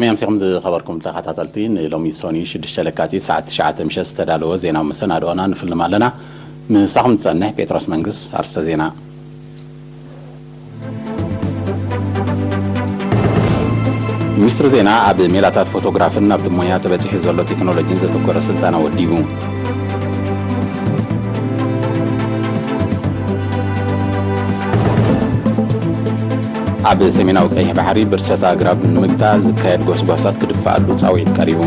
ኣምሲኹም ዝኸበርኩም ተኸታተልቲ፣ ንሎሚ ሶኒ ሽዱሽተ ለካቲት ሰዓት ትሽዓተ ምሸት ዝተዳለወ ዜናዊ መሰናድኦና ንፍልም ኣለና። ምሳኹም ትጸንሕ ጴጥሮስ መንግስ። ኣርስተ ዜና። ሚኒስትሪ ዜና ኣብ ሜላታት ፎቶግራፍን ኣብቲ ሞያ ተበጺሑ ዘሎ ቴክኖሎጂን ዘተኮረ ስልጠና ወዲቡ። ኣብ ሰሜናዊ ቀይሕ ባሕሪ ብርሰት ኣግራብ ንምግታእ ዝካየድ ጎስጓሳት ክድፋኣሉ ጻውዒት ቀሪቡ።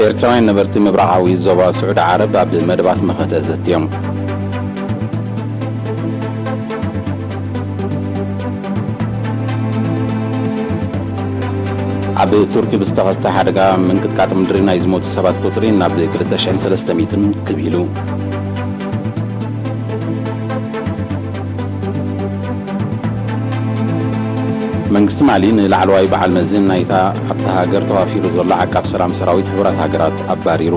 ኤርትራውያን ነበርቲ ምብራቓዊ ዞባ ስዑዲ ዓረብ ኣብ መደባት መኸተ ዘትዮም። ኣብ ቱርኪ ብዝተኸስተ ሓደጋ ምንቅጥቃጥ ምድሪ ናይ ዝሞቱ ሰባት ቁጽሪ ናብ ክልተ ሽሕን ሰለስተ ሚእትን ክብ ኢሉ። መንግስቲ ማሊ ንላዕለዋይ በዓል መዚ ናይታ ኣብታ ሃገር ተዋፊሩ ዘሎ ዓቃብ ሰላም ሰራዊት ሕቡራት ሃገራት ኣባሪሩ።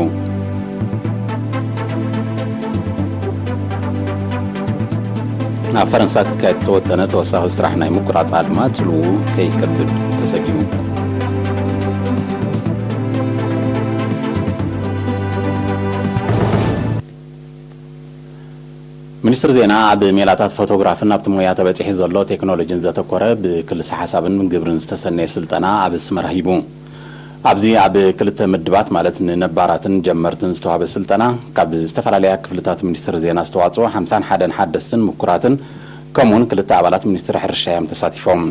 ኣብ ፈረንሳ ክካየድ ዝተወጠነ ተወሳኺ ስራሕ ናይ ምቁራጽ ኣድማ ጽልዉ ከይከብድ ተሰጊሙ። ሚኒስትሪ ዜና ኣብ ሜላታት ፎቶግራፍን ኣብቲ ሞያ ተበጺሑ ዘሎ ቴክኖሎጂን ዘተኮረ ብክልሰ ሓሳብን ግብርን ዝተሰነየ ስልጠና ኣብ ኣስመራ ሂቡ። ኣብዚ ኣብ ክልተ ምድባት፣ ማለት ንነባራትን ጀመርትን፣ ዝተዋህበ ስልጠና፣ ካብ ዝተፈላለያ ክፍልታት ሚኒስትሪ ዜና ዝተዋጽኡ ሓምሳን ሓደን ሓደስትን ምኩራትን ከምኡውን ክልተ ኣባላት ሚኒስትሪ ሕርሻ እዮም ተሳቲፎም።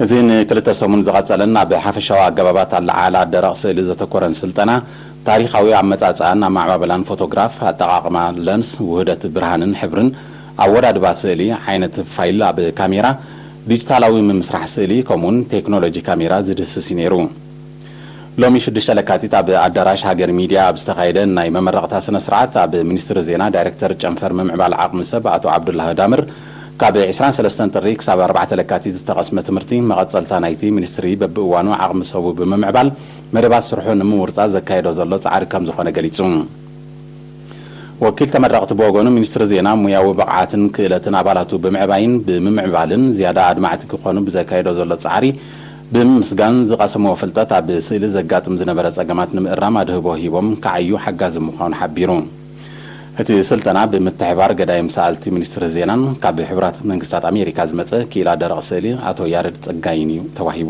እዚ ንክልተ ሰሙን ዝቐጸለን ኣብ ሓፈሻዊ ኣገባባት ኣለዓዕላ ደረቕ ስእሊ ዘተኮረን ስልጠና፣ ታሪኻዊ ኣመጻጽኣን ኣመዓባብላን ፎቶግራፍ፣ ኣጠቓቕማ ለንስ፣ ውህደት ብርሃንን ሕብርን፣ ኣወዳድባ ስእሊ፣ ዓይነት ፋይል ኣብ ካሜራ፣ ዲጂታላዊ ምምስራሕ ስእሊ፣ ከምኡውን ቴክኖሎጂ ካሜራ ዝድህስስ እዩ ነይሩ። ሎሚ ሽዱሽተ ለካቲት ኣብ ኣዳራሽ ሃገር ሚድያ ኣብ ዝተኻየደ ናይ መመረቕታ ስነ ስርዓት፣ ኣብ ሚኒስትሪ ዜና ዳይሬክተር ጨንፈር ምምዕባል ዓቕሚ ሰብ ኣቶ ዓብዱላህ ዳምር፣ ካብ ዕስራን ሰለስተን ጥሪ ክሳብ ኣርባዕተ ለካቲት ዝተቐስመ ትምህርቲ፣ መቐጸልታ ናይቲ ሚኒስትሪ በብእዋኑ ዓቕሚ ሰቡ ብምምዕባል መደባት ስርሑ ንምውርጻ ዘካየዶ ዘሎ ጻዕሪ ከም ዝኾነ ገሊጹ። ወኪል ተመረቕቲ ብወገኑ፣ ሚኒስትሪ ዜና ሙያዊ ብቕዓትን ክእለትን ኣባላቱ ብምዕባይን ብምምዕባልን ዝያዳ ኣድማዕቲ ክኾኑ ብዘካየዶ ዘሎ ጻዕሪ ብምምስጋን፣ ዝቐሰምዎ ፍልጠት ኣብ ስእሊ ዘጋጥም ዝነበረ ጸገማት ንምእራም ኣድህቦ ሂቦም ክዓዩ ሓጋዚ ምዃኑ ሓቢሩ። እቲ ስልጠና ብምትሕባር ገዳይም ሰኣልቲ ሚኒስትሪ ዜናን ካብ ሕቡራት መንግስታት ኣሜሪካ ዝመጸ ክኢላ ደረቕ ስእሊ ኣቶ ያረድ ጸጋይን እዩ ተዋሂቡ።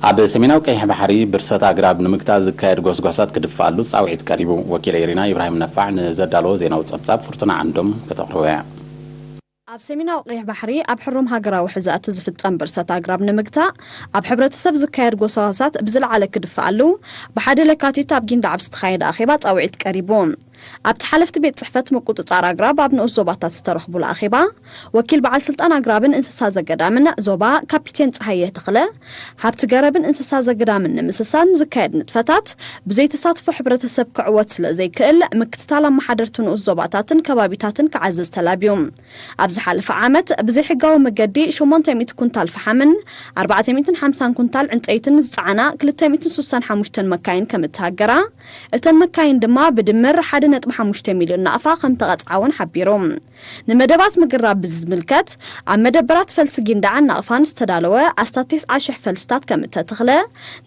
ኣብ ሰሜናዊ ቀይሕ ባሕሪ ብርሰት ኣግራብ ንምግታእ ዝካየድ ጎስጓሳት ክድፋኣሉ ጻውዒት ቀሪቡ። ወኪል ኤሪና ኢብራሂም ነፋዕ ንዘዳለዎ ዜናዊ ጸብጻብ ፍርቱና ዓንዶም ከተቕርቦ እያ። ኣብ ሰሜናዊ ቀይሕ ባሕሪ ኣብ ሕሩም ሃገራዊ ሕዛእቲ ዝፍጸም ብርሰት ኣግራብ ንምግታእ ኣብ ሕብረተሰብ ዝካየድ ጎስጓሳት ብዝለዓለ ክድፋኣሉ ብሓደ ለካቲት ኣብ ጊንዳዕ ኣብ ዝተኻየደ ኣኼባ ጻውዒት ቀሪቡ። ኣብቲ ሓለፍቲ ቤት ጽሕፈት ምቁጽጻር ኣግራብ ኣብ ንኡስ ዞባታት ዝተረኽቡሉ ኣኼባ፣ ወኪል በዓል ስልጣን ኣግራብን እንስሳ ዘገዳምን ዞባ ካፒቴን ጸሃየ ተኽለ፣ ሃብቲ ገረብን እንስሳ ዘገዳምን ንምስሳን ዝካየድ ንጥፈታት ብዘይተሳትፎ ሕብረተሰብ ክዕወት ስለ ዘይክእል፣ ምክትታል ኣመሓደርቲ ንኡስ ዞባታትን ከባቢታትን ክዓዝዝ ተላብዩ። ኣብ ዝሓለፈ ዓመት ብዘይሕጋዊ መገዲ ሸሞንተ ሚእቲ ኩንታል ፈሓምን ኣርባዕተ ሚእትን ሓምሳን ኩንታል ዕንጸይትን ዝጸዓና ክልተ ሚእትን ስሳን ሓሙሽተን መካይን ከም እተሃገራ፣ እተን መካይን ድማ ብድምር ሓደ ነጥቢ ሓሙሽተ ሚልዮን ናቕፋ ከም ተቐጽዓ እውን ሓቢሩ። ንመደባት ምግራብ ብዝምልከት፣ ኣብ መደበራት ፈልሲ ጊንዳዕን ናቕፋን ዝተዳለወ ኣስታት ተስዓ ሽሕ ፈልስታት ከም እተተኽለ፣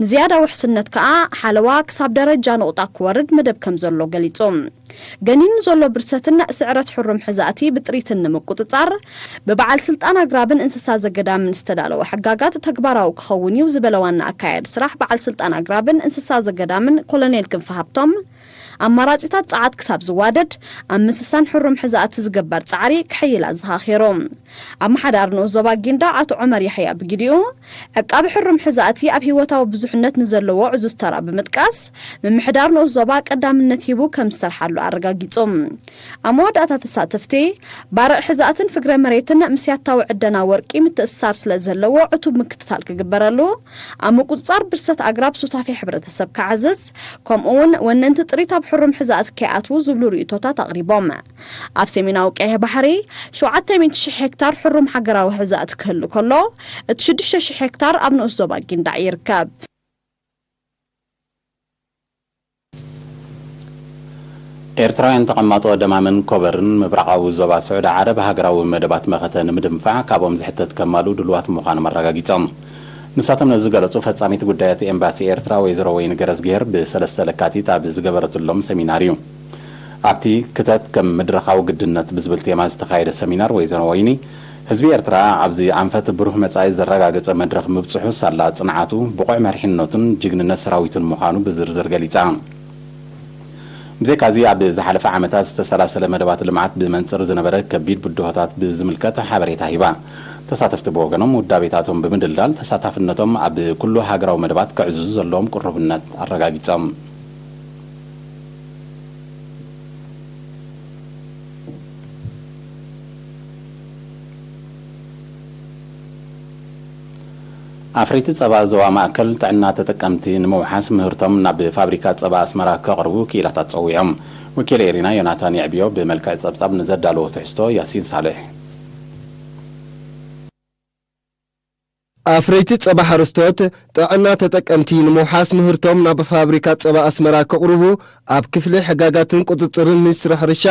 ንዝያዳ ውሕስነት ከኣ ሓለዋ ክሳብ ደረጃ ነቑጣ ክወርድ መደብ ከም ዘሎ ገሊጹ። ገኒኑ ዘሎ ብርሰትን ስዕረት ሕሩም ሕዛእቲ ብጥሪትን ንምቁጽጻር፣ ብበዓል ስልጣን ኣግራብን እንስሳ ዘገዳምን ዝተዳለወ ሕጋጋት ተግባራዊ ክኸውን እዩ ዝበለ ዋና ኣካያዲ ስራሕ በዓል ስልጣን ኣግራብን እንስሳ ዘገዳምን ኮሎኔል ክንፈ ሃብቶም፣ ኣማራጺታት ጸዓት ክሳብ ዝዋደድ፣ ኣብ ምስሳን ሕሩም ሕዛእቲ ዝግበር ጻዕሪ ክሕይል ኣዘኻኺሩ። ኣመሓዳሪ ንኡስ ዞባ ጊንዳዕ ኣቶ ዑመር ያሕያ ብግዲኡ፣ ዕቃቢ ሕሩም ሕዛእቲ ኣብ ህይወታዊ ብዙሕነት ንዘለዎ ዕዙዝ ተራ ብምጥቃስ፣ ምምሕዳር ንኡስ ዞባ ቀዳምነት ሂቡ ከም ዝሰርሓሉ ኣረጋጊጹ። ኣብ መወዳእታ ተሳተፍቲ፣ ባርዕ ሕዛእትን ፍግረ መሬትን ምስ ያታዊ ዕደና ወርቂ ምትእስሳር ስለ ዘለዎ ዕቱብ ምክትታል ክግበረሉ፣ ኣብ ምቁጽጻር ብርሰት ኣግራብ ሱታፌ ሕብረተሰብ ክዓዝዝ፣ ከምኡ እውን ወነንቲ ጥሪት ኣብ ሕሩም ሕዛእቲ ከይኣትዉ ዝብሉ ርእይቶታት ኣቕሪቦም። ኣብ ሰሜናዊ ቀይሕ ባሕሪ ሸውዓተ ሚእቲ ሺሕ ሄክታር ሕሩም ሃገራዊ ሕዛእቲ ክህሉ ከሎ፣ እቲ ሽዱሽተ ሺሕ ሄክታር ኣብ ንኡስ ዞባ ጊንዳዕ ይርከብ። ኤርትራውያን ተቐማጦ ደማምን ኮበርን ምብራቓዊ ዞባ ስዑዲ ዓረብ ሃገራዊ መደባት መኸተ ንምድንፋዕ ካብኦም ዝሕተት ከማሉ ድሉዋት ምዃኖም ኣረጋጊጾም። ንሳቶም ነዚ ዝገለጹ ፈጻሚት ጉዳያት ኤምባሲ ኤርትራ ወይዘሮ ወይኒ ገረዝግሄር ብሰለስተ ለካቲት ኣብ ዝገበረትሎም ሰሚናር እዩ። ኣብቲ ክተት ከም መድረኻዊ ግድነት ብዝብል ቴማ ዝተኻየደ ሰሚናር ወይዘሮ ወይኒ ህዝቢ ኤርትራ ኣብዚ ኣንፈት ብሩህ መጻኢ ዘረጋገጸ መድረኽ ምብጽሑ ሳላ ጽንዓቱ፣ ብቑዕ መሪሕነቱን ጅግንነት ሰራዊቱን ምዃኑ ብዝርዝር ገሊጻ። ብዘይካዚ ኣብ ዝሓለፈ ዓመታት ዝተሰላሰለ መደባት ልምዓት ብመንጽር ዝነበረ ከቢድ ብድሆታት ብዝምልከት ሓበሬታ ሂባ። ተሳተፍቲ ብወገኖም ውዳቤታቶም ብምድልዳል ተሳታፍነቶም ኣብ ኩሉ ሃገራዊ መደባት ከዕዝዙ ዘለዎም ቅሩብነት ኣረጋጊጾም። ኣፍረይቲ ጸባ ዞባ ማእከል ጥዕና ተጠቀምቲ ንምውሓስ ምህርቶም ናብ ፋብሪካ ጸባ ኣስመራ ከቕርቡ ክኢላታት ጸዊዖም። ወኪል ኤሪና ዮናታን የዕብዮ ብመልክዕ ጸብጻብ ንዘዳለዎ ትሕዝቶ ያሲን ሳልሕ። ኣፍረይቲ ጸባ ሓረስቶት ጥዕና ተጠቀምቲ ንምውሓስ ምህርቶም ናብ ፋብሪካ ጸባ ኣስመራ ከቕርቡ ኣብ ክፍሊ ሕጋጋትን ቁጽጽርን ሚኒስትሪ ሕርሻ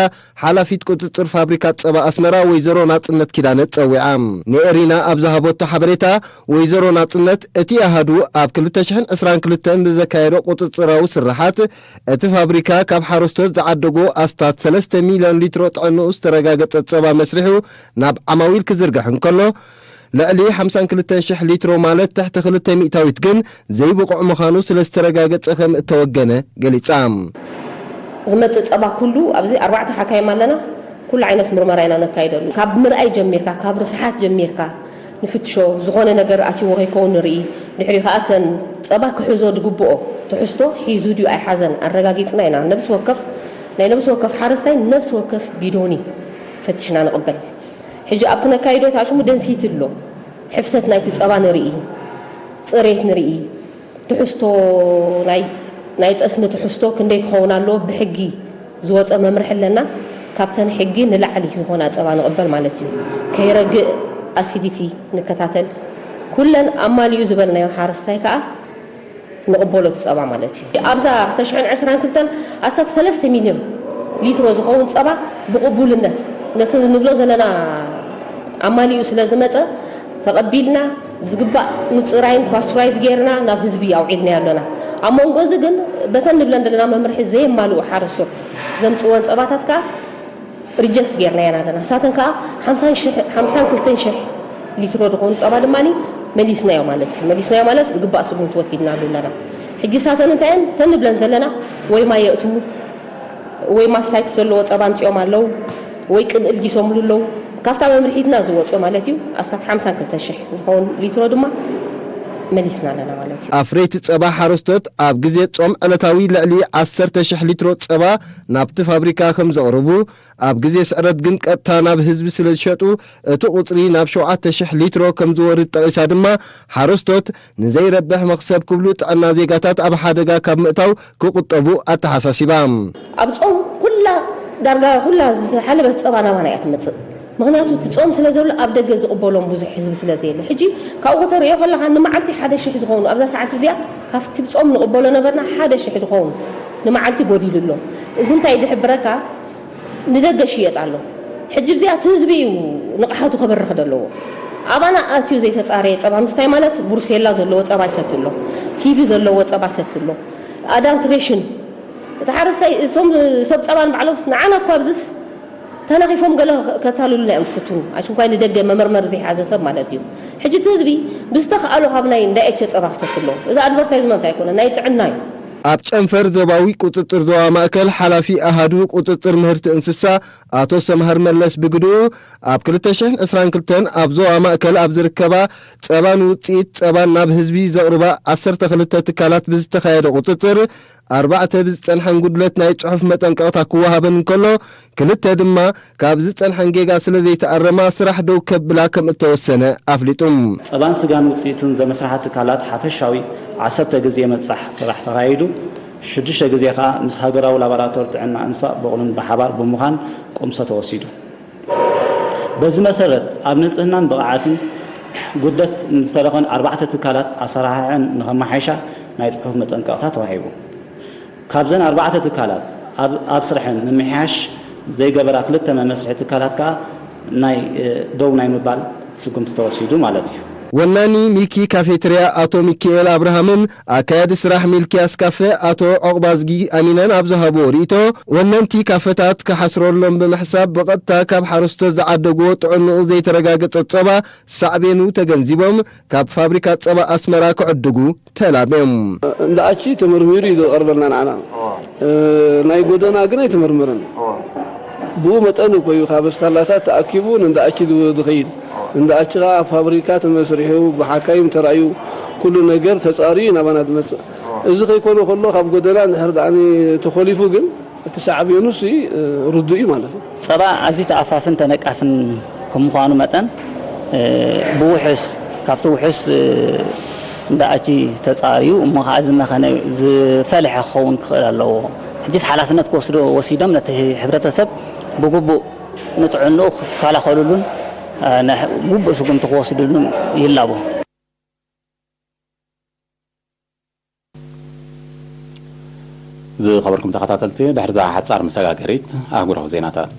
ሓላፊት ቁጽጽር ፋብሪካ ጸባ ኣስመራ ወይዘሮ ናጽነት ኪዳነ ጸዊዓ። ንኤሪና ኣብ ዝሃበቶ ሓበሬታ ወይዘሮ ናጽነት እቲ ኣሃዱ ኣብ ክልተ ሽሕን ዕስራን ክልተን ብዘካየዶ ቁጽጽራዊ ስርሓት እቲ ፋብሪካ ካብ ሓረስቶት ዝዓደጎ ኣስታት ሰለስተ ሚልዮን ሊትሮ ጥዕንኡ ዝተረጋገጸ ጸባ መስሪሑ ናብ ዓማዊል ክዝርግሕ እንከሎ ልዕሊ ሓምሳን ክልተን ሽሕ ሊትሮ ማለት ትሕቲ ክልተ ሚእታዊት ግን ዘይብቑዕ ምዃኑ ስለ ዝተረጋገጸ ከም እተወገነ ገሊጻ። ዝመጽእ ጸባ ኩሉ ኣብዚ ኣርባዕተ ሓካይም ኣለና። ኩሉ ዓይነት ምርመራ ኢና ነካይደሉ። ካብ ምርኣይ ጀሚርካ፣ ካብ ርስሓት ጀሚርካ ንፍትሾ፣ ዝኾነ ነገር ኣትይዎ ከይከውን ንርኢ። ድሕሪ ከኣ እተን ጸባ ክሕዞ ዝግብኦ ትሕዝቶ ሒዙ ድዩ ኣይሓዘን ኣረጋጊጽና ኢና። ነብሲ ወከፍ ናይ ነብሲ ወከፍ ሓረስታይ ነብሲ ወከፍ ቢዶኒ ፈቲሽና ንቕበል። ሕጂ ኣብቲ ነካይዶ ታሽሙ ደንሲቲ ኣሎ። ሕፍሰት ናይቲ ጸባ ንርኢ፣ ጽሬት ንርኢ፣ ትሕዝቶ ናይ ናይ ጠስሚ ትሕዝቶ ክንደይ ክኸውን ኣለዎ ብሕጊ ዝወፀ መምርሒ ኣለና። ካብተን ሕጊ ንላዕሊ ዝኾና ፀባ ንቕበል ማለት እዩ። ከይረግእ ኣሲዲቲ ንከታተል። ኩለን ኣማሊኡ ዝበልናዮ ሓረስታይ ከዓ ንቕበሎ እቲ ፀባ ማለት እዩ። ኣብዛ ክልተ ሽሕን ዕስራን ክልተን ኣስታት ሰለስተ ሚልዮን ሊትሮ ዝኸውን ፀባ ብቕቡልነት ነቲ ንብሎ ዘለና ኣማሊኡ ስለ ዝመፀ ተቐቢልና ብዝግባእ ምፅራይን ፓስቸራይዝ ጌርና ናብ ህዝቢ ኣውዒልናዮ ኣለና። ኣብ መንጎ እዚ ግን በተን ንብለን ዘለና መምርሒ ዘየማልኡ ሓረስቶት ዘምፅወን ፀባታት ከዓ ሪጀክት ጌርናየን ኣለና። ንሳተን ከዓ ሓምሳን ክልተን ሽሕ ሊትሮ ዝኾኑ ፀባ ድማ መሊስናዮ ማለት እዩ። መሊስናዮ ማለት ዝግባእ ስጉምቲ ወሲድናሉ ኣለና። ሕጂ ንሳተን እንታይ እየን ተን ንብለን ዘለና ወይ ማይ የእትዉ ወይ ማስታይትስ ዘለዎ ፀባ ኣምፂኦም ኣለዉ ወይ ቅብእል ጊሶምሉ ኣለዉ። ካብታ መምርሒትና ዝወፁ ማለት እዩ ኣስታት ሓምሳን ክልተን ሽሕ ዝኸውን ሊትሮ ድማ መሊስና ኣለና ማለት እዩ። ኣፍረይቲ ፀባ ሓረስቶት ኣብ ግዜ ፆም ዕለታዊ ልዕሊ ዓሰርተ ሽሕ ሊትሮ ፀባ ናብቲ ፋብሪካ ከም ዘቕርቡ፣ ኣብ ግዜ ስዕረት ግን ቀጥታ ናብ ህዝቢ ስለ ዝሸጡ እቲ ቁፅሪ ናብ ሸውዓተ ሽሕ ሊትሮ ከም ዝወርድ ጠቒሳ ድማ ሓረስቶት ንዘይረብሕ መኽሰብ ክብሉ ጥዕና ዜጋታት ኣብ ሓደጋ ካብ ምእታው ክቑጠቡ ኣተሓሳሲባ። ኣብ ጾም ኩላ ዳርጋ ኩላ ዝተሓለበት ጸባ ናባና እያ ትመጽእ። ምኽንያቱ እቲ ጾም ስለ ዘሎ ኣብ ደገ ዝቕበሎም ብዙሕ ህዝቢ ስለ ዘየለ። ሕጂ ካብኡ ከተርእዮ ከለኻ ንመዓልቲ ሓደ ሽሕ ዝኾኑ ኣብዛ ሰዓት እዚኣ ካብቲ ብ ጾም ንቕበሎ ነበርና ሓደ ሽሕ ዝኾኑ ንመዓልቲ ጎዲሉ ኣሎ። እዚ እንታይ እዩ ዝሕብረካ? ንደገ ይሽየጥ ኣሎ። ሕጂ ብዚኣ እቲ ህዝቢ እዩ ንቕሓቱ ክብርኽ ዘለዎ። ኣባና ኣትዩ ዘይተጻረየ ጸባ ምስታይ ማለት ብሩሴላ ዘለዎ ጸባ ይሰቲ ኣሎ፣ ቲቢ ዘለዎ ጸባ ይሰቲ ኣሎ። ኣዳልትሬሽን እቲ ሓረስታይ እቶም ሰብ ጸባ ንባዕሎም ንዓና እኳ ኣብዚስ ተናኺፎም ገለ ከታልሉና እዮም ዝፍትኑ። ኣሽንኳይ ንደገ መመርመሪ ዘይሓዘ ሰብ ማለት እዩ። ሕጂ እቲ ህዝቢ ብዝተኽኣሎ ካብ ናይ እንዳ ኤቸ ጸባ ክሰቲ ኣለዎ። እዚ ኣድቨርታይዝመንት ኣይኮነን፣ ናይ ጥዕና እዩ። ኣብ ጨንፈር ዞባዊ ቁጽጽር ዞባ ማእከል ሓላፊ ኣሃዱ ቁጽጽር ምህርቲ እንስሳ ኣቶ ሰምሃር መለስ ብግድኡ፣ ኣብ ክልተ ሽሕን ዕስራን ክልተን ኣብ ዞባ ማእከል ኣብ ዝርከባ ጸባን ውጽኢት ጸባን ናብ ህዝቢ ዘቕርባ ዓሰርተ ክልተ ትካላት ብዝተኻየደ ቁጽጽር፣ ኣርባዕተ ብዝጸንሐን ጉድለት ናይ ጽሑፍ መጠንቀቕታ ክወሃበን እንከሎ፣ ክልተ ድማ ካብ ዝጸንሐን ጌጋ ስለ ዘይተኣረማ ስራሕ ደው ከብላ ከም እተወሰነ ኣፍሊጡ። ጸባን ስጋን ውጽኢቱን ዘመስርሓ ትካላት ሓፈሻዊ ዓሰርተ ግዜ ምብጻሕ ስራሕ ተኻይዱ። ሽዱሽተ ግዜ ከኣ ምስ ሃገራዊ ላቦራቶሪ ጥዕና እንስሳን በቕሉን ብሓባር ብምዃን ቁምሶ ተወሲዱ። በዚ መሰረት ኣብ ንጽህናን ብቕዓትን ጉድለት ዝተረኸን ኣርባዕተ ትካላት ኣሰራሕሐን ንኸመሓይሻ ናይ ጽሑፍ መጠንቀቕታ ተዋሂቡ። ካብዘን ኣርባዕተ ትካላት ኣብ ኣብ ስርሐን ምምሕያሽ ዘይገበራ ክልተ መመስርሒ ትካላት ከኣ ናይ ደው ናይ ምባል ስጉምቲ ተወሲዱ ማለት እዩ። ወናኒ ሚኪ ካፌትርያ ኣቶ ሚኪኤል ኣብርሃምን ኣካያዲ ስራሕ ሚልክያስ ካፈ ኣቶ ዑቕባዝጊ ኣሚነን ኣብ ዝሃብዎ ርእይቶ፣ ወነንቲ ካፈታት ክሓስረሎም ብምሕሳብ ብቐጥታ ካብ ሓረስቶት ዝዓደግዎ ጥዕንኡ ዘይተረጋገጸ ጸባ ሳዕቤኑ ተገንዚቦም ካብ ፋብሪካ ጸባ ኣስመራ ክዕድጉ ተላብዮም። እንዳ ኣቺ ተመርሚሩ እዩ ዝቐርበልና ንዓና። ናይ ጎደና ግን ኣይተመርመረን። ብኡ መጠን እኮ እዩ ካብ ስታላታት ተኣኪቡ ንእንዳ ኣቺ ዝኸይድ። እንዳ ኣቺ ከዓ ፋብሪካ ተመስሪሑ ብሓካይም ተራእዩ ኩሉ ነገር ተፃርዩ ናባና ዝመፅእ። እዚ ከይኮነ ከሎ ካብ ጎደና እንድሕር ደኣ ተኾሊፉ ግን እቲ ሳዕቤኑ ሲ ርዱእ እዩ ማለት እዩ። ጸባ ኣዝዩ ተኣፋፍን ተነቃፍን ከም ምዃኑ መጠን ብውሕስ ካብቲ ውሕስ እንዳ ኣቺ ተጻርዩ እሞ ከዓ ዝመኸነ ዝፈልሐ ክኸውን ክኽእል ኣለዎ። ሕጂስ ሓላፍነት ክወስዱ ወሲዶም ነቲ ሕብረተሰብ ብግቡእ ንጥዕንኡ ክከላኸሉሉን ግቡእ ስጉምቲ ክወስዱሉን ይላቦ። ዝኸበርኩም ተኸታተልቲ፣ ድሕሪ እዛ ሓጻር መሰጋገሪት ኣህጉራዊ ዜናታት።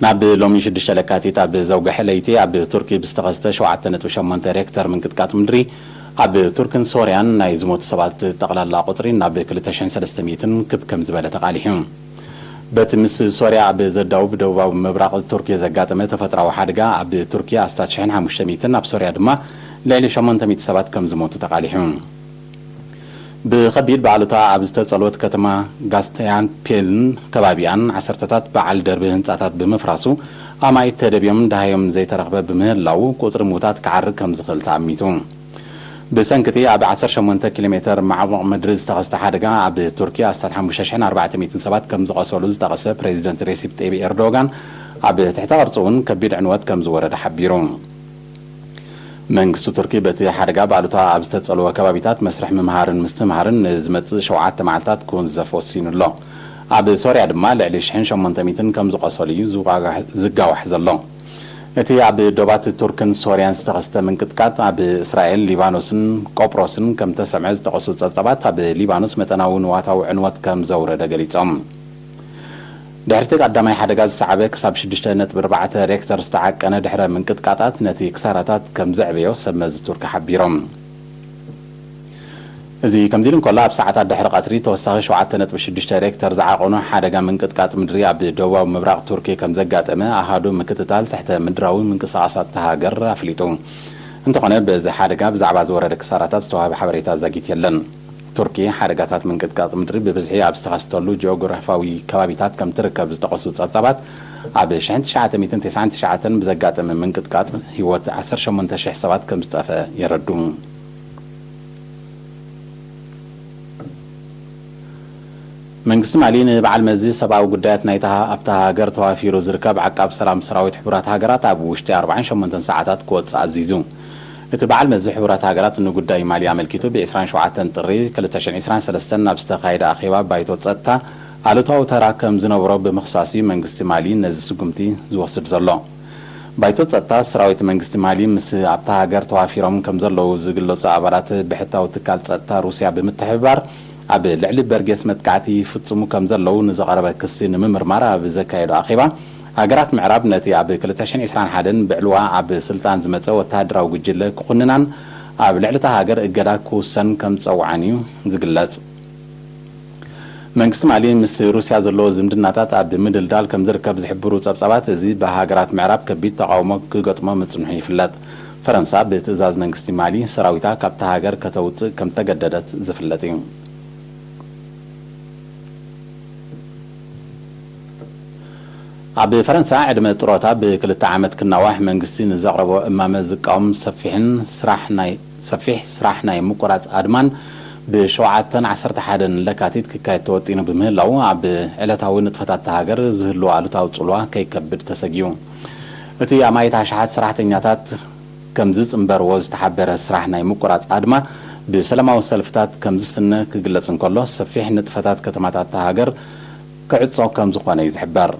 ናብ ሎሚ ሽዱሽተ ለካቲት ኣብ ዘውግሐ ለይቲ ኣብ ቱርኪ ብዝተኸስተ ሸውዓተ ነጥቢ ሸሞንተ ሬክተር ምንቅጥቃጥ ምድሪ ኣብ ቱርክን ሶርያን ናይ ዝሞቱ ሰባት ጠቕላላ ቁጽሪ ናብ ክልተ ሽሕን ሰለስተ ሚእትን ክብ ከም ዝበለ ተቓሊሑ። በቲ ምስ ሶርያ ኣብ ዘዳውብ ደቡባዊ ምብራቕ ቱርኪ ዘጋጠመ ተፈጥራዊ ሓደጋ ኣብ ቱርኪ ኣስታት ሽሕን ሓሙሽተ ሚእትን ኣብ ሶርያ ድማ ልዕሊ ሸሞንተ ሚእቲ ሰባት ከም ዝሞቱ ተቓሊሑ። ብኸቢድ ብኣሉታ ኣብ ዝተጸልወት ከተማ ጋስቲያንቴፕልን ከባቢኣን ዓሰርተታት በዓል ደርቢ ህንጻታት ብምፍራሱ ኣማኢት ተደብዮም ደሃዮም ዘይተረኽበ ብምህላዉ ቁጽሪ ምዉታት ክዓርግ ከም ዝኽእል ተኣሚቱ። ብሰንኪ እቲ ኣብ ዓሰርተ ሸሞንተ ኪሎ ሜተር ማዕሙቕ ምድሪ ዝተኸስተ ሓደጋ ኣብ ቱርኪ ኣስታት ሓሙሽተ ሽሕን ኣርባዕተ ሚእትን ሰባት ከም ዝቖሰሉ ዝጠቐሰ ፕሬዚደንት ሬሲፕ ጠይብ ኤርዶጋን ኣብ ትሕተ ቅርጺ እውን ከቢድ ዕንወት ከም ዝወረደ ሓቢሩ። መንግስቲ ቱርኪ በቲ ሓደጋ ብኣሉታ ኣብ ዝተጸልወ ከባቢታት መስርሕ ምምሃርን ምስትምሃርን ንዝመጽእ ሸውዓተ መዓልታት ክውንዘፍ ወሲኑ ኣሎ። ኣብ ሶርያ ድማ ልዕሊ ሽሕን ሸሞንተ ሚእትን ከም ዝቖሰሉ እዩ ዝጋዋሕ ዘሎ። እቲ ኣብ ዶባት ቱርክን ሶርያን ዝተኸስተ ምንቅጥቃጥ ኣብ እስራኤል፣ ሊባኖስን ቆጵሮስን ከም ተሰምዐ ዝጠቐሱ ጸብጻባት ኣብ ሊባኖስ መጠናዊ ንዋታዊ ዕንወት ከም ዘውረደ ገሊጾም። ድሕርቲ ቀዳማይ ሓደጋ ዝሰዓበ ክሳብ ሽዱሽተ ነጥቢ ኣርባዕተ ሬክተር ዝተዓቀነ ድሕረ ምንቅጥቃጣት ነቲ ክሳራታት ከም ዘዕበዮ ሰብ መዚ ቱርኪ ሓቢሮም። እዚ ከምዚ ኢሉ እንከሎ ኣብ ሰዓታት ድሕሪ ቀትሪ ተወሳኺ ሸውዓተ ነጥቢ ሽዱሽተ ሬክተር ዝዓቐኑ ሓደጋ ምንቅጥቃጥ ምድሪ ኣብ ደቡባዊ ምብራቕ ቱርኪ ከም ዘጋጠመ ኣሃዱ ምክትታል ትሕተ ምድራዊ ምንቅስቓሳት እታ ሃገር ኣፍሊጡ። እንተኾነ በዚ ሓደጋ ብዛዕባ ዝወረደ ክሳራታት ዝተዋህበ ሓበሬታ ዛጊት የለን። ቱርኪ ሓደጋታት ምንቅጥቃጥ ምድሪ ብብዝሒ ኣብ ዝተኸስተሉ ጂኦግራፋዊ ከባቢታት ከም ትርከብ ዝጠቐሱ ጸብጻባት ኣብ ሽሕን ትሽዓተ ሚእትን ተስዓን ትሽዓተን ብዘጋጠመ ምንቅጥቃጥ ህይወት ዓሰርተ ሸሞንተ ሽሕ ሰባት ከም ዝጠፍአ የረዱ። መንግስቲ ማሊ ንበዓል መዚ ሰብኣዊ ጉዳያት ናይታ ኣብታ ሃገር ተዋፊሩ ዝርከብ ዓቃብ ሰላም ሰራዊት ሕቡራት ሃገራት ኣብ ውሽጢ ኣርባዓን ሸሞንተን ሰዓታት ክወጽእ ኣዚዙ። እቲ በዓል መዚ ሕቡራት ሃገራት ንጉዳይ ማሊ ኣመልኪቱ ብ ዕስራን ሸውዓተን ጥሪ ክልተ ሽሕን ዕስራን ሰለስተን ናብ ዝተኻየደ ኣኼባ ባይቶ ጸጥታ ኣሉታዊ ተራ ከም ዝነበሮ ብምኽሳስ እዩ መንግስቲ ማሊ ነዚ ስጉምቲ ዝወስድ ዘሎ። ባይቶ ጸጥታ ሰራዊት መንግስቲ ማሊ ምስ ኣብታ ሃገር ተዋፊሮም ከም ዘለዉ ዝግለጹ ኣባላት ብሕታዊ ትካል ጸጥታ ሩስያ ብምትሕብባር ኣብ ልዕሊ በርጌስ መጥቃዕቲ ይፍጽሙ ከም ዘለዉ ንዘቐረበ ክሲ ንምምርማር ኣብ ዘካየዶ ኣኼባ፣ ሃገራት ምዕራብ ነቲ ኣብ ክልተ ሽሕን ዕስራን ሓደን ብዕልዋ ኣብ ስልጣን ዝመጸ ወተሃደራዊ ጉጅለ ክኹንናን ኣብ ልዕሊ እታ ሃገር እገዳ ክውሰን ከም ዝጸውዓን እዩ ዝግለጽ። መንግስቲ ማሊ ምስ ሩስያ ዘለዎ ዝምድናታት ኣብ ምድልዳል ከም ዝርከብ ዝሕብሩ ጸብጻባት፣ እዚ ብሃገራት ምዕራብ ከቢድ ተቓውሞ ክገጥሞ ምጽንሑ ይፍለጥ። ፈረንሳ ብትእዛዝ መንግስቲ ማሊ ሰራዊታ ካብታ ሃገር ከተውጽእ ከም ተገደደት ዝፍለጥ እዩ። ኣብ ፈረንሳ ዕድመ ጥሮታ ብክልተ ዓመት ክናዋሕ መንግስቲ ንዘቕረቦ እማመ ዝቃወም ሰፊሕን ስራሕ ናይ ሰፊሕ ስራሕ ናይ ምቁራጽ ኣድማን ብሸውዓተን ዓሰርተ ሓደን ለካቲት ክካየድ ተወጢኑ ብምህላው፣ ኣብ ዕለታዊ ንጥፈታት እታ ሃገር ዝህልዎ ኣሉታዊ ጽልዋ ከይከብድ ተሰጊኡ። እቲ ኣማኢት ኣሽሓት ሰራሕተኛታት ከም ዝጽንበርዎ ዝተሓበረ ስራሕ ናይ ምቁራጽ ኣድማ ብሰላማዊ ሰልፍታት ከም ዝስነ ክግለጽ እንከሎ፣ ሰፊሕ ንጥፈታት ከተማታት እታ ሃገር ክዕጾ ከም ዝኾነ እዩ ዝሕበር።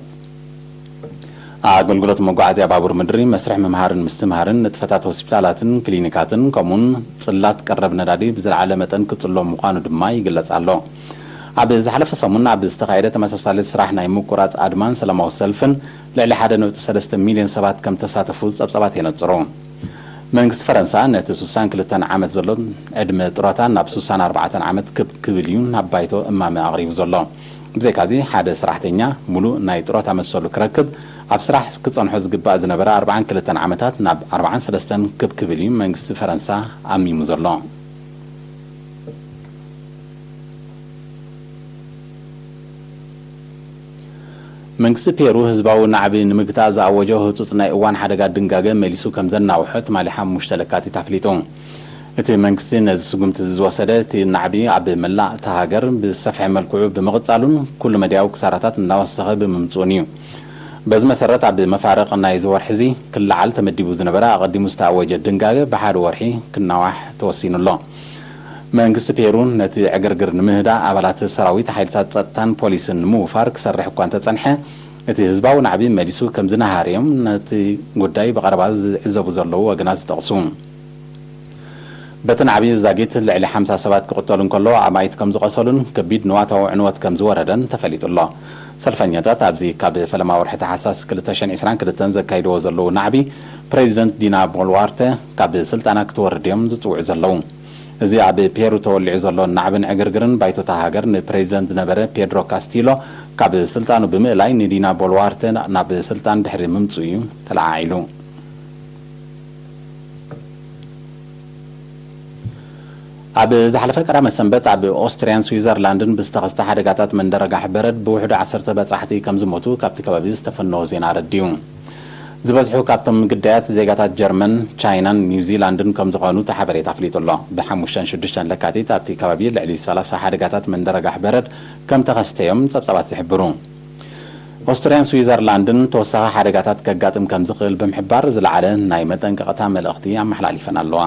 ኣገልግሎት መጓዓዝያ ባቡር ምድሪ፣ መስርሕ ምምሃርን ምስትምሃርን፣ ንጥፈታት ሆስፒታላትን ክሊኒካትን፣ ከምኡውን ጽላት ቀረብ ነዳዲ ብዝለዓለ መጠን ክጽሎ ምዃኑ ድማ ይግለጽ ኣሎ። ኣብ ዝሓለፈ ሰሙን ኣብ ዝተኻየደ ተመሳሳሊ ስራሕ ናይ ምቁራጽ ኣድማን ሰላማዊ ሰልፍን፣ ልዕሊ ሓደ ነጥቢ ሰለስተ ሚልዮን ሰባት ከም ተሳተፉ ጸብጻባት የነጽሩ። መንግስቲ ፈረንሳ ነቲ ስሳን ክልተን ዓመት ዘሎ ዕድመ ጥሮታ ናብ ስሳን ኣርባዕተን ዓመት ክብ ክብል እዩ ናብ ባይቶ እማመ ኣቕሪቡ ዘሎ። ብዘይካዚ፣ ሓደ ሰራሕተኛ ሙሉእ ናይ ጥሮታ መሰሉ ክረክብ፣ ኣብ ስራሕ ክጸንሖ ዝግባእ ዝነበረ ኣርባዓን ክልተን ዓመታት ናብ ኣርባዓን ሰለስተን ክብ ክብል እዩ መንግስቲ ፈረንሳ ኣሚሙ ዘሎ። መንግስቲ ፔሩ ህዝባዊ ናዕቢ ንምግታእ ዝኣወጆ ህጹጽ ናይ እዋን ሓደጋ ድንጋገ መሊሱ ከም ዘናውሖ ትማሊ ሓሙሽተ ለካቲት ኣፍሊጡ። እቲ መንግስቲ ነዚ ስጉምቲ እዚ ዝወሰደ፣ እቲ ናዕቢ ኣብ መላእ እታ ሃገር ብዝሰፍሐ መልክዑ ብምቕጻሉን ኩሉ መዳያዊ ክሳራታት እናወሰኸ ብምምጽኡን እዩ። በዚ መሰረት፣ ኣብ መፋርቕ ናይዚ ወርሒ እዚ ክለዓል ተመዲቡ ዝነበረ ኣቐዲሙ ዝተኣወጀ ድንጋገ ብሓደ ወርሒ ክናዋሕ ተወሲኑ ኣሎ። መንግስቲ ፔሩ ነቲ ዕግርግር ንምህዳእ ኣባላት ሰራዊት፣ ሓይልታት ጸጥታን ፖሊስን ንምውፋር ክሰርሕ እኳ እንተጸንሐ፣ እቲ ህዝባዊ ናዕቢ መሊሱ ከም ዝነሃረዮም ነቲ ጉዳይ ብቐረባ ዝዕዘቡ ዘለዉ ወገናት ዝጠቕሱ። በቲ ናዕቢ ዛጊት ልዕሊ ሓምሳ ሰባት ክቕተሉ እንከለዉ፣ ኣማኢት ከም ዝቖሰሉን ከቢድ ንዋታዊ ዕንወት ከም ዝወረደን ተፈሊጡ ኣሎ። ሰልፈኛታት ኣብዚ ካብ ፈለማ ወርሒ ታሕሳስ ክልተ ሽሕን ዕስራን ክልተን ዘካይድዎ ዘለዉ ናዕቢ፣ ፕሬዚደንት ዲና ቦልዋርተ ካብ ስልጣና ክትወርድ እዮም ዝጽውዑ ዘለዉ። እዚ ኣብ ፔሩ ተወሊዑ ዘሎ ናዕብን ዕግርግርን፣ ባይቶ እታ ሃገር ንፕሬዚደንት ዝነበረ ፔድሮ ካስቲሎ ካብ ስልጣኑ ብምእላይ፣ ንዲና ቦልዋርተ ናብ ስልጣን ድሕሪ ምምጽኡ እዩ ተለዓዒሉ። ኣብ ዝሓለፈ ቀዳመ ሰንበት፣ ኣብ ኦስትርያን ስዊዘርላንድን ብዝተኸስተ ሓደጋታት መንደር ኣጋሕ በረድ ብውሕዱ ዓሰርተ በጻሕቲ ከም ዝሞቱ ካብቲ ከባቢ ዝተፈነወ ዜና ኣረዲኡ። ዝበዝሑ ካብቶም ግዳያት ዜጋታት ጀርመን፣ ቻይናን ኒውዚላንድን ከም ዝኾኑ እቲ ሓበሬታ ኣፍሊጡ ኣሎ። ብሓሙሽተን ሽዱሽተን ለካቲት ኣብቲ ከባቢ ልዕሊ ሰላሳ ሓደጋታት መንደር ኣጋሕ በረድ ከም ተኸስተዮም ጸብጻባት ዝሕብሩ። ኦስትርያን ስዊዘርላንድን ተወሳኺ ሓደጋታት ከጋጥም ከም ዝኽእል ብምሕባር፣ ዝለዓለ ናይ መጠንቀቕታ መልእኽቲ ኣመሓላሊፈን ኣለዋ።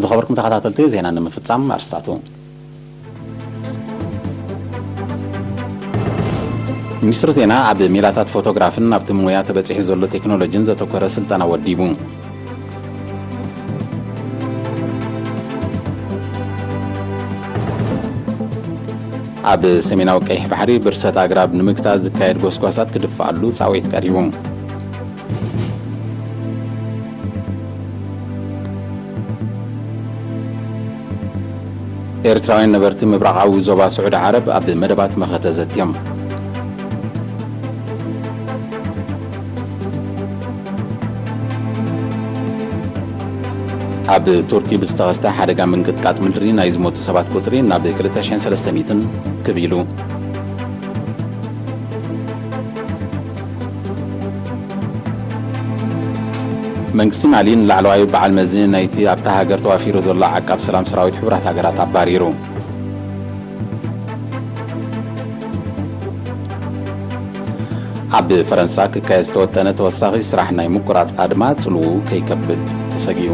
ዝኸበርኩም ተኸታተልቲ፣ ዜና ንምፍጻም ኣርስታቱ። ሚኒስትሪ ዜና ኣብ ሜላታት ፎቶግራፍን ኣብቲ ሞያ ተበጺሑ ዘሎ ቴክኖሎጂን ዘተኮረ ስልጠና ወዲቡ። ኣብ ሰሜናዊ ቀይሕ ባሕሪ ብርሰት ኣግራብ ንምግታእ ዝካየድ ጎስጓሳት ክድፋኣሉ ጻውዒት ቀሪቡ። ኤርትራውያን ነበርቲ ምብራቓዊ ዞባ ስዑዲ ዓረብ ኣብ መደባት መኸተ ዘትዮም። ኣብ ቱርኪ ብዝተኸስተ ሓደጋ ምንቅጥቃጥ ምድሪ ናይ ዝሞቱ ሰባት ቁጽሪ ናብ ክልተ ሽሕን ሰለስተ ሚእትን ክብ ኢሉ። መንግስቲ ማሊ ንላዕለዋይ በዓል መዚ ናይቲ ኣብታ ሃገር ተዋፊሩ ዘሎ ዓቃብ ሰላም ሰራዊት ሕቡራት ሃገራት ኣባሪሩ። ኣብ ፈረንሳ ክካየድ ዝተወጠነ ተወሳኺ ስራሕ ናይ ምቁራጽ ኣድማ ጽልውኡ ከይከብድ ተሰጊኡ።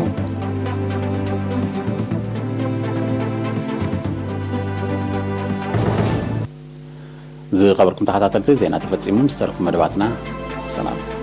ዝኸበርኩም ተኸታተልቲ፣ ዜና ተፈጺሙ። ምስ ተረፉ መደባትና ሰላም።